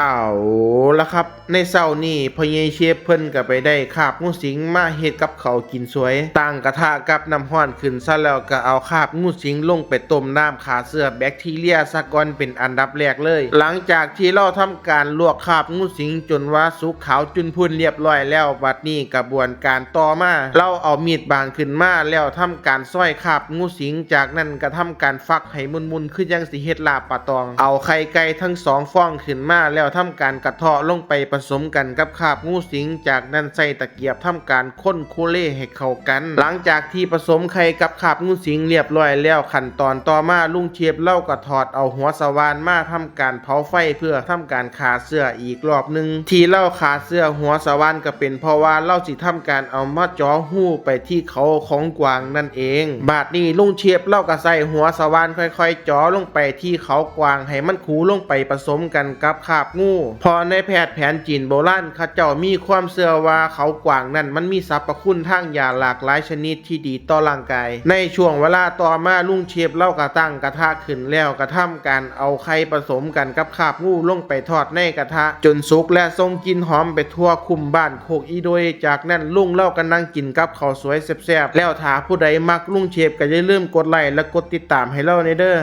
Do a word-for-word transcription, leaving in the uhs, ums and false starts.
เอาละครับ ในเช้านี้พ่อใหญ่เชฟเพิ่นก็ไปได้คาบงูสิงมาเฮ็ดกับข้าวกินสวย ตั้งกระทะกับน้ำร้อนขึ้นซะแล้วก็เอาคาบงูสิงลงไปต้มน้ำฆ่าเชื้อแบคทีเรียซะก่อนเป็นอันดับแรกเลย หลังจากที่ลาวทำการลวกคาบงูสิงจนว่าสุกขาวจุนพุนเรียบร้อยแล้ว บัดนี้กระบวนการต่อมา ลาวเอามีดบางขึ้นมาแล้วทำการซอยคาบงูสิง จากนั้นก็ทำการฟักให้มุนๆ คือจั่งสิเฮ็ดลาบปลาตอง เอาไข่ไก่ทั้งสองฟองขึ้นมาแล้วทำการกระเทาะลงไปผสมกันกับคาบงูสิง จากนั้นใช้ตะเกียบทำการคนโคเลให้เข้ากัน หลังจากที่ผสมไข่กับคาบงูสิงเรียบร้อยแล้ว ขั้นตอนต่อมาลุงเชฟลาวก็ถอดเอาหัวสว่านมาทำการเผาไฟเพื่อทำการฆ่าเชื้ออีกรอบหนึ่ง ที่ลาวฆ่าเชื้อหัวสว่านก็เป็นเพราะว่าลาวสิทำการเอามาเจาะรูไปที่เขาของกวางนั่นเอง บัดนี้ลุงเชฟลาวก็ใช้หัวสว่านค่อยๆ เจาะลงไปที่เขากวางให้มันขูลงไปผสมกันกับคาบงู เพราะในแพทย์แผนจีนโบราณเขาเจ้ามีความเชื่อว่าเขากวางนั่นมันมีสรรพคุณทางยาหลากหลายชนิดที่ดีต่อร่างกาย ในช่วงเวลาต่อมาลุงเชฟลาวก็ตั้งกระทะขึ้นแล้วก็ทำการเอาไข่ผสมกันกับคาบงูลงไปทอดในกระทะ จนสุกและส่งกลิ่นหอมไปทั่วคุ้มบ้านโคกอีโดย จากนั้นลุงลาวก็นั่งกินกับข้าวสวยแซ่บๆ แล้วถ้าผู้ใดมักลุงเชฟก็อย่าลืมกดไลค์และกดติดตามให้ลาวแหน่เด้อ